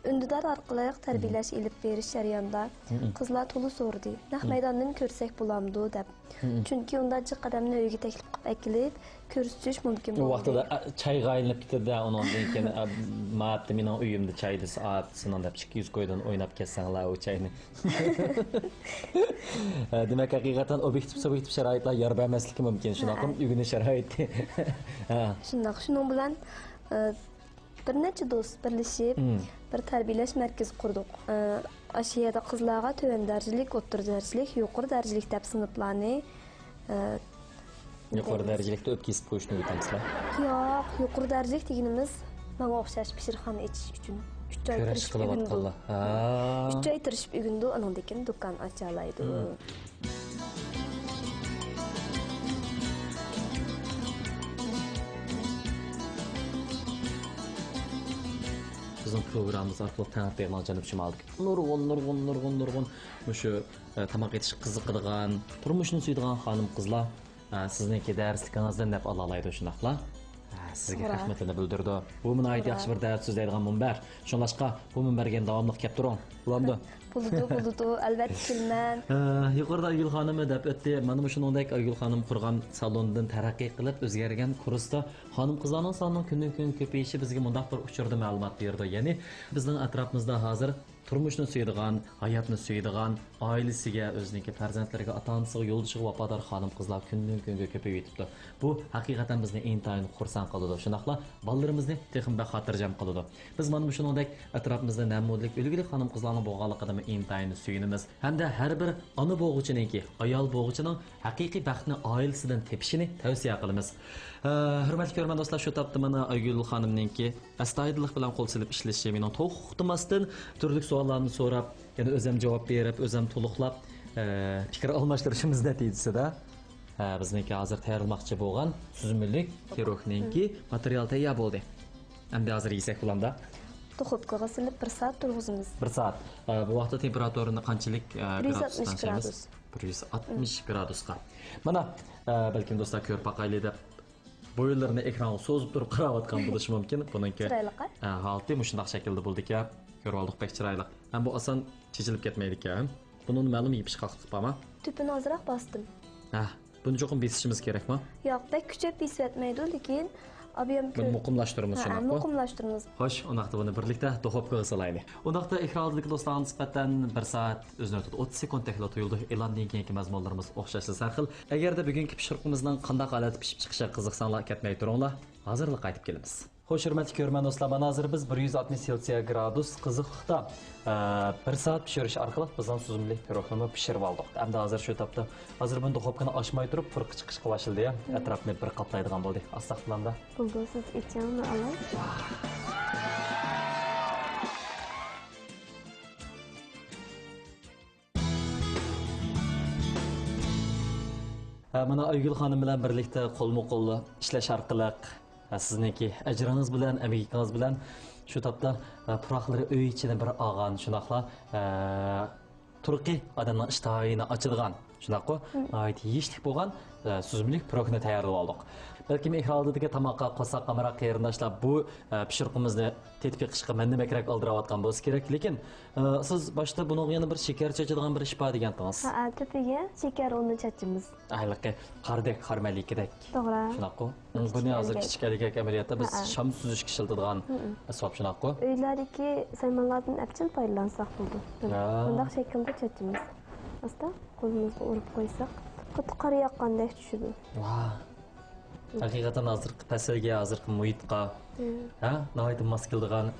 ئۈندىدار ئارقىلىق تەربىيەلەش ئېلىپ بېرىش جەريانىدا مم. قىزلار تولا سورىدى، نەق مم. مەيداندىن كۆرسەك بولامدۇ دەپ. مم. چۈنكى ئۇنداق جىق ئادەمنى ئۆيگە تەكلىپ قىلىپ ئەكېلىپ كۆرسىتىش مۇمكىن ئۇ ۋاقتىدا، بولمىدى. ئە، چايغا ئايلىنىپ كېتىدۇ، ئۇنىڭدىن كېيىن، ئە، ماۋۇ مېنىڭ ئۆيۈمدە چاي دېسە، ئاپىسىنىڭ دەپ ئىككى يۈز كويدىن ئويناپ كەتسەڭلار ئۇ چاينى. ئە، دېمەك، ھەقىقەتەن ئوبيېكتىپ، سۇبيېكتىپ شارائىتلار يار بەرمەسلىكى مۇمكىن، شۇنداقمۇ؟ ھە. ئۆگىنىش شارائىتى. ھە. شۇنداق. شۇنىڭ بىلەن، ئە، بىر نەچچە دوست بىرلىشىپ، مم. بىر تەربىيەلەش مەركىزى قۇردۇق. ئە، ئاشۇ يەردە قىزلارغا تۆۋەن دەرىجىلىك، ئوتتۇرا دەرىجىلىك، يۇقىرى دەرىجىلىك دەپ سىنىپلارنى، ئە، يۇقىرى دەرىجىلىكتە ئۆپكە كېسىپ قويۇشنى ئۆگىتەمسىلەر؟ ياق، يۇقىرى دەرىجىلىك دېگىنىمىز ماڭا ئوخشاش پىشىرخانا ئېچىش ئۈچۈن ئۈچ ئاي كۈرەش تىرىشىپ ئۆگىنىدۇ. قىلىۋاتقانلار. ھە. ئۈچ ئاي تىرىشىپ ئۆگىنىدۇ، ئانىڭدىن كېيىن دۇكان ئاچالايدۇ. مم. بىزنىڭ پروگراممىمىز ئارقىلىق تەڭرىتاغنىڭ جەنۇب شىمالىدىكى نۇرغۇن، نۇرغۇن، نۇرغۇن، نۇرغۇن مۇشۇ، ئە، تاماق ئېتىشقا قىزىقىدىغان، تۇرمۇشنى سۆيىدىغان خانىم-قىزلار، ئە، سىزنىڭكى دەرسلىكىڭىزدىن نەپ ئالالايدۇ، شۇنداقلا؟ ئە، سىزگە توغرا. رەھمىتىنى بىلدۈرىدۇ. بۇ ناھايىتى توغرا. ياخشى بىر دەرس سۆزلەيدىغان مۇنبەر. شۇڭلاشقا بۇ مۇنبەرگە داۋاملىق كەپ تۇرۇڭ. بولامدۇ؟ بولىدۇ، بولىدۇ. ئەلۋەتتە كېلىمەن. ئە، يۇقىرىدا ئايگۈل خانىممۇ دەپ ئۆتتى. مانا مۇشۇنىڭدەك ئايگۈل خانىم قۇرغان سالوندىن تەرەققىي قىلىپ ئۆزگەرگەن كۇرستا خانىم-قىزلارنىڭ سانىنىڭ كۈندىن-كۈنگە كۆپىيىشى بىزگە مۇنداق بىر ئۇچۇردا مەلۇمات بېرىدۇ. يەنى بىزنىڭ ئەتراپىمىزدا ھازىر تۇرمۇشنى سۆيىدىغان، ھاياتنى سۆيىدىغان، ئائىلىسىگە، ئۆزىنىڭكى پەرزەنتلىرىگە، ئاتا-ئانىسىغا، يولدىشىغا ۋاپادار خانىم-قىزلار كۈندىن-كۈنگە كۆپىيىۋېتىپتۇ. بۇ ھەقىقەتەن بىزنى ئىنتايىن خۇرسەن قىلىدۇ. شۇنداقلا بالىلىرىمىزنى تېخىمۇ بەك خاتىرجەم قىلىدۇ. بىز مانا مۇشۇنىڭدەك ئەتراپىمىزدا نەمۇنىلىك، ئۈلگىلىك خانىم-قىزلارنىڭ بولغانلىقىدىمۇ ئىنتايىن سۆيۈنىمىز. ھەمدە ھەر بىر ئانا بولغۇچىنىڭكى، ئايال بولغۇچىنىڭ ھەقىقىي بەختنى ئائىلىسىدىن تېپىشىنى تەۋسىيە قىلىمىز. ئە، ھۆرمەتلىك كۆرۈرمەن دوستلار، شۇ تاپتا مانا ئايگۈل خانىمنىڭكى ئەستايىدىللىق بىلەن قول سېلىپ ئىشلىشى، مېنىڭ توختىماستىن تۈرلۈك سوئاللارنى سوراپ، يەنە ئۆزەم جاۋاب بېرىپ، ئۆزەم تولۇقلاپ، ئە، پىكىر ئالماشتۇرۇشىمىز نەتىجىسىدە، ئە، بىزنىڭكى ھازىر تەييارلىماقچى بولغان سۈزمىلىك پىروگنىڭكى ماتېرىيالى تەييار بولدى. ئەمدى ھازىر يېسەك بولامدا؟ دۇخوپكىغا سېلىپ بىر سائەت تۇرغۇزىمىز. بىر سائەت. ئە، بۇ ۋاقىتتا تېمپېراتۇرىنى قانچىلىك، ئە، بىر يۈز ئاتمىش گرادۇستا ئىشلەيمىز؟ گرادۇس. بىر يۈز ئاتمىش گرادۇسقا. مانا، ئە، بەلكىم دوستلار كۆرۈپ باقايلى دەپ بويۇنلىرىنى ئېكرانغا سوزۇپ تۇرۇپ قاراۋاتقان بولۇشى مۇمكىن. بۇنىڭكى، چىرايلىق، ھە؟ ئە، ھالىتى مۇشۇنداق شەكىلدە بولىدىكەن. كۆرۈۋالدۇق، بەك چىرايلىق. ھەم بۇ ئاسان چېچىلىپ كەتمەيدىكەن. بۇنىڭ مەلۇم يېپىشقاقلىقى بارمۇ؟ تۈپىنى ئازراق باستىم. ھە، بۇنى چوقۇم بېسىشىمىز كېرەكمۇ؟ ياق، بەك كۈچەپ بېسىۋەتمەيدۇ، لېكىن ئابىيام بۇنى مۇقىملاشتۇرىمىز، ھە، شۇنداقمۇ؟ مۇقىملاشتۇرىمىز. خوش، ئۇنداقتا بۇنى بىرلىكتە دۇخوپكىغا سالايلى. ئۇنداقتا ئېكران ئالدىدىكى دوستلارغا نىسبەتەن بىر سائەت ئۆز نۆۋىتىدە ئوتتۇز سېكۇنت تەكلا تۇيۇلدى. ئېلاندىن كېيىنكى مەزمۇنلىرىمىز ئوخشاشلا سەرخىل. ئەگەردە بۈگۈنكى پىشۇرۇقىمىزنىڭ قانداق ھالەتتە پىشىپ چىقىشىغا قىزىقساڭلار، كەتمەي تۇرۇڭلار. ھازىرلا قايتىپ كېلىمىز. خوش، ھۆرمەتلىك كۆرۈرمەن دوستلار، مانا ھازىر بىز بىر يۈز ئاتمىش سېلسىيە گرادۇس قىزىقلىقتا، ئە، بىر سائەت پىشۇرۇش ئارقىلىق بىزنىڭ سۈزۈملۈك پىروگنىمۇ پىشۇرۇۋالدۇق. ئەمدى ھازىر شۇ تاپتا، ھازىر بۇنى دۇخوپكىنى ئاچماي تۇرۇپ، پۇرىقى چىقىشقا باشلىدى، يا. مم. ئەتراپنى بىر قاپلايدىغان بولدى. ئاستا قىلامدا. بولدى، سىز ئېچىڭ، مەن ئالاي. ھە، مانا ئايگۈل خانىم بىلەن بىرلىكتە قولمۇ قول ئىشلەش ئارقىلىق، ھە، سىزنىڭكى ئەجرىڭىز بىلەن، ئەمگىكىڭىز بىلەن شۇ تاپتا، ھە، پۇراقلىرى ئۆي ئىچىنى بىر ئالغان، شۇنداقلا، ھە، تۇرقى ئادەمنىڭ ئىشتىھايىنى ئاچىدىغان، شۇنداققۇ؟ مم. ناھايىتى يېيىشلىك بولغان، ھە، سۈزۈملۈك پىروگنى تەييارلىۋالدۇق. بەلكىم ئېكران ئالدىدىكى تاماققا قورساق ئامراق قېرىنداشلار بۇ، ھە، پىشۇرۇقىمىزنى تېتىپ بېقىشقا مەندىن بەكرەك ئالدىراۋاتقان بولسا كېرەك، لېكىن، ئە، سىز باشتا بۇنىڭغا يەنە بىر شېكەر چاچىدىغان بىر ئىش بار دېگەنتىڭىز. ھەئە، تۆپىگە شېكەر ئۇنى چاچىمىز. ھېلىقى قاردەك، قارا مەلىكىدەك. توغرا. شۇنداققۇ؟ بۇنى ھازىر كىچىك ئەلگەك ئەمەلىيەتتە بىز، ھەئە، شام سۈزۈشكە ئىشلىتىدىغان، مم، ئەسۋاب، شۇنداققۇ؟ ئۆيلەردىكى سايمانلاردىن ئەپچىل پايدىلانساق بولىدۇ. ھە. بۇنداق شەكىلدە چاچىمىز. ئاستا قولىمىزغا ئۇرۇپ قويساق، خۇددى قار ياغقاندەك چۈشىدۇ. ۋاھ. ھەقىقەتەن ھازىرقى پەسىلگە، ھازىرقى مۇھىتقا، مم، ھە، ناھايىتى ماس كېلىدىغان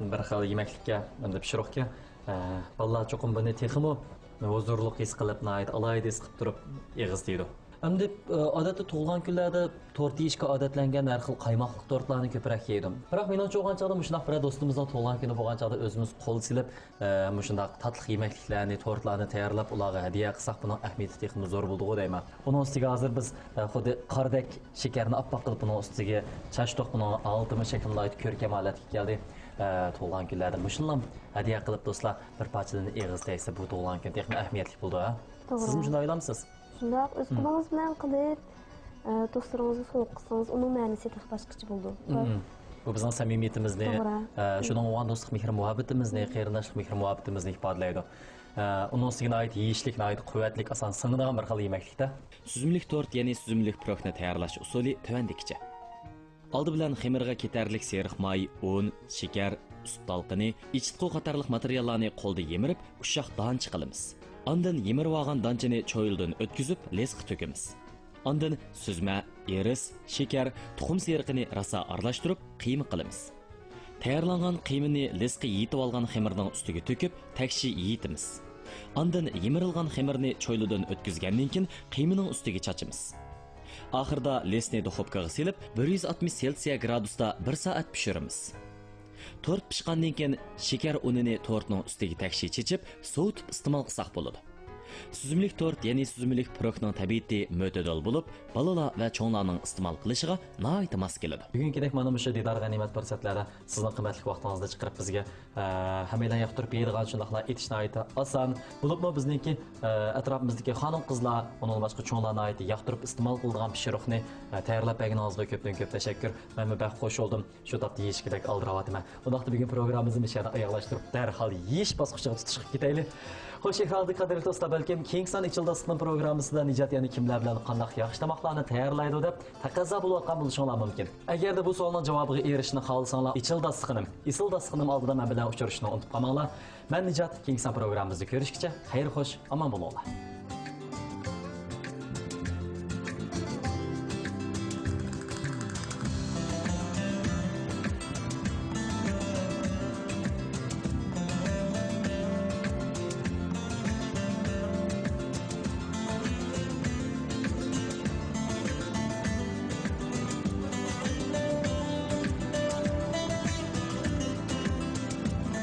بىر خىل يېمەكلىككە، ھەمدە پىشۇرۇقكە. ھە، بالىلار چوقۇم بۇنى تېخىمۇ ھۇزۇرلۇق ھېس قىلىپ، ناھايىتى ئالاھىدە ھېس قىلىپ تۇرۇپ ئېغىز دەيدۇ. ئەمدى، ئە، ئادەتتە تۇغۇلغان كۈنلەردە تورت يېيىشكە ئادەتلەنگەن ھەر خىل قايماقلىق تورتلارنى كۆپرەك يەيدۇ. بىراق مېنىڭچە بولغان چاغدا مۇشۇنداق بىرەر دوستىمىزنىڭ تۇغۇلغان كۈنى بولغان چاغدا ئۆزىمىز قول سېلىپ، ئە، مۇشۇنداق تاتلىق يېمەكلىكلەرنى، تورتلارنى تەييارلاپ ئۇلارغا ھەدىيە قىلساق بۇنىڭ ئەھمىيىتى تېخىمۇ زور بولىدىغۇ دەيمەن. ئۇنىڭ ئۈستىگە ھازىر بىز، ئە، خۇددى قاردەك شېكەرنى ئاپئاق قىلىپ بۇنىڭ ئۈستىگە چاچتۇق، بۇنىڭغا ئالتۇن شەكلىدە ناھايىتى كۆركەم ھالەتكە كەلدى. ئە، تۇغۇلغان كۈنلەردە مۇشۇنىلا ھەدىيە قىلىپ دوستلار بىر پارچىدىن ئېغىز تەگسە بۇ تۇغۇلغان كۈن تېخىمۇ ئەھمىيەتلىك بولىدۇ ھە؟ توغرا. سىزمۇ شۇنداق ئويلايمسىز؟ شۇنداق، ئۆز قولىڭىز بىلەن قىلىپ، ئە، دوستلىرىڭىزغا سوۋغا قىلسىڭىز، ئۇنىڭ مەنىسى تېخى باشقىچە بولىدۇ. مم. بۇ بىزنىڭ سەمىمىيىتىمىزنى، توغرا. ئە، شۇنىڭغا بولغان دوستلۇق مېھىر مۇھەببىتىمىزنى، قېرىنداشلىق مېھىر مۇھەببىتىمىزنى ئىپادىلەيدۇ. ئە، ئۇنىڭ ئۈستىگە ناھايىتى يېيىشلىك، ناھايىتى قۇۋۋەتلىك، ئاسان سىڭىدىغان بىر خىل يېمەكلىكتە. سۈزۈملۈك تورت، يەنى سۈزۈملۈك پىروكنى تەييارلاش ئۇسۇلى تۆۋەندىكىچە. ئالدى بىلەن خېمىرغا كېتەرلىك سېرىق ماي، ئۇن، شېكەر، سۈت تالقىنى، ئېچىتقۇ قاتارلىق ماتېرىياللارنى قولدا يېمىرىپ، ئۇششاق دانچە قىلىمىز. ئاندىن يېمىرىۋالغان دانچىنى چويلىدىن ئۆتكۈزۈپ، لېسقا تۆكىمىز. ئاندىن سۈزمە، ئىرىس، شېكەر، تۇخۇم سېرىقىنى راسا ئارىلاشتۇرۇپ، قىيما قىلىمىز. تەييارلانغان قىيمىنى لېسقا يېيىتىۋالغان خېمىرنىڭ ئۈستىگە تۆكۈپ، تەكشى يېيىتىمىز. ئاندىن يېمىرىلغان خېمىرنى چويلىدىن ئۆتكۈزگەندىن كېيىن، قىيمىنىڭ ئۈستىگە چاچىمىز. ئاخىرىدا لېسنى دۇخوپكىغا سېلىپ، بىر يۈز ئاتمىش سېلسىيە گرادۇستا بىر سائەت پىشۇرىمىز. تورت پىشقاندىن كېيىن، شېكەر ئۇنىنى تورتنىڭ ئۈستىگە تەكشى چېچىپ، سوۋۇتۇپ ئىستېمال قىلساق بولىدۇ. سۈزۈملۈك تورت، يەنى سۈزۈملۈك پىروكنىڭ تەبىئىتى مۆتىدىل بولۇپ، بالىلار ۋە چوڭلارنىڭ ئىستېمال قىلىشىغا ناھايىتى ماس كېلىدۇ. بۈگۈنكىدەك مانا مۇشۇ دىدار غەنىيمەت پۇرسەتلەردە سىزنىڭ قىممەتلىك ۋاقتىڭىزنى چىقىرىپ بىزگە، ئە، ھەممەيلەن ياقتۇرۇپ يەيدىغان، شۇنداقلا ئېتىش ناھايىتى ئاسان. بولۇپمۇ بىزنىڭكى، ئە، ئەتراپىمىزدىكى خانىم-قىزلار، ئۇنىڭدىن باشقا چوڭلار ناھايىتى ياقتۇرۇپ ئىستېمال قىلىدىغان پىشۇرۇقنى، ئە، تەييارلاپ بەرگىنىڭىزگە كۆپتىن كۆپ تەشەككۈر. مەنمۇ بەك خوش بولدۇم. شۇ تاپتا يېيىشكە بەك ئالدىراۋاتىمەن. ئۇنداقتا بۈگۈن پروگراممىمىزنى مۇشۇ يەردە ئاياغلاشتۇرۇپ، دەرھال يېيىش باسقۇچىغا تۇتۇشقا كېتەيلى. خوش، ئەھۋالدىكى قەدىرلىك دوستلار، بەلكىم كېيىنكى سان ئېچىل داستىخىنىم پروگراممىسىدا نىجات يەنە كىملەر بىلەن قانداق ياخشى تاماقلارنى تەييارلايدۇ دەپ تەقەززا بولۇۋاتقان بولۇشۇڭلار مۇمكىن. ئەگەردە بۇ سوئالنىڭ جاۋابىغا ئېرىشىشنى خالىساڭلار، ئېچىل داستىخىنىم، ئېسىل داستىخىنىم ئالدىدا مەن بىلەن ئۇچرىشىشنى ئۇنتۇپ قالماڭلار. مەن نىجات، كېيىنكى سان پروگراممىمىزدا كۆرۈشكىچە خەير خوش، ئامان بولۇڭلار.